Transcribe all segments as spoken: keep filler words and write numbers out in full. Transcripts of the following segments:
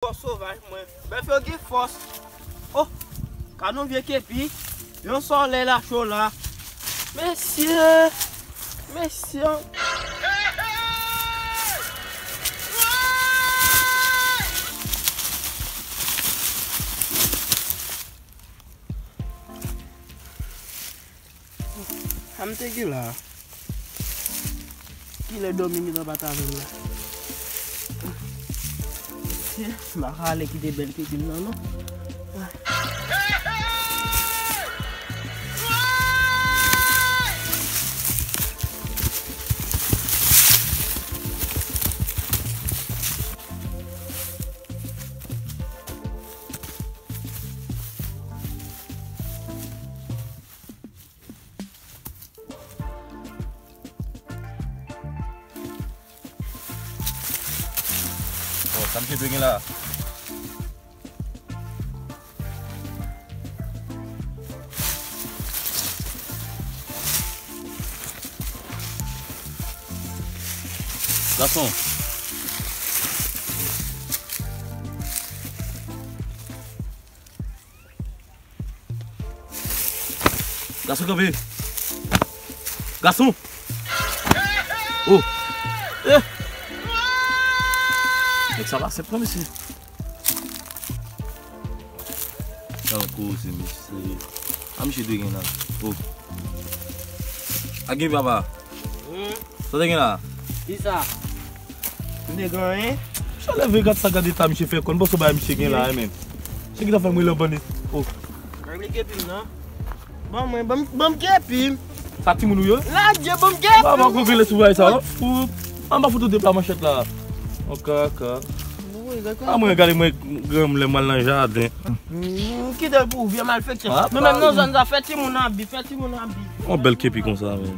Bèf sovaj mwen. Bèf yo gen fòs. Oh, gad yon vye kepi. Yon sòlèy la cho la. Mesye! Mesye! Sa m te gen la. Kilè dòmi gentan bat avè m la? M pa ka ale kite bèl kepi m nan, non. Bon, sa misye dwe gen la? Gason. Gason kanpe. Gason. Oh. Eh. Nèg sa pa senp non, mesye. Nan koze, mesye. A misye dwe gen la. Oh. A gen papa. Hmm. Sa te gen la? Kisa? M te gen anyen. Misye leve, gad sa, gad eta misye fè kò n. Bon, sa bay misye gen la, men. Misye gentan fè m rele yon bann. Oh. Regle kepi m nan. Ban mwen, ban m, ban m kepi m. Sa timoun ou yo? Ladye, ban m kepi m. Ba, ba, konkile sou bagay sa, non? Ou, an ba foto de pla manchèt la. An kaka. Wi, dakò. A mwen, gade mwen, granm lè m al nan jaden. Hmm, kite l pou ou, vye malfektyon. Ah, nou menm nan zòn sa, fè timoun abi, fè timoun abi. Yon bèl kepi konsa, men.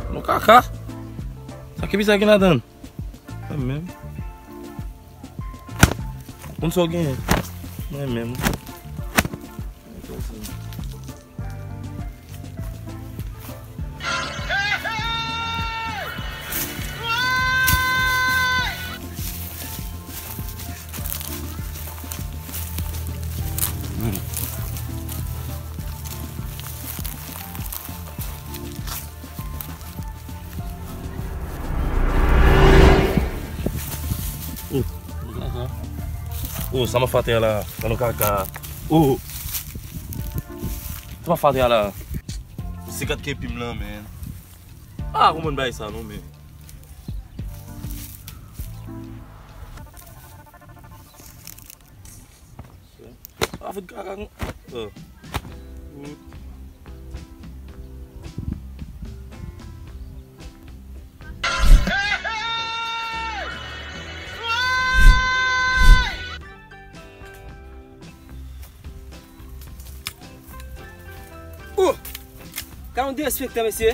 Non, kaka. Sa kepi sa gen ladan l? Mwen menm. Konn sa w genyen? Mwen menm. Oh. Oh, sa m ap fè atè a la? Gad yon kaka. Oh. Sa m ap fè atè a la? Se kat kepi m lan, men. Ah, kòman bay sa non, men. A fout kaka. Oh. Oh! Ka yon derespektan, mesye.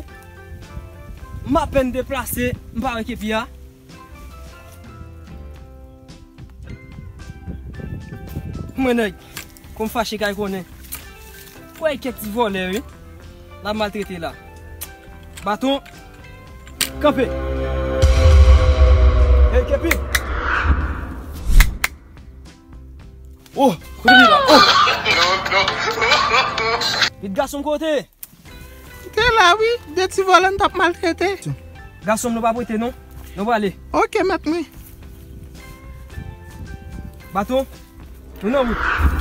M apèn deplase, m pa wè kepi a. Mwen nèg, kou m fache kay konnen. Kwè kèk ti vòlè wi. L ap maltrete la. Baton. Kanpe. Hey, kepi. Oh, kote li la? Oh. Vit gason kote? Te la wi, de ti vòlè n t ap maltrete. Gason m nou pa prete non. Nou prale. Ok, mèt mwen. Baton, nou nan wout.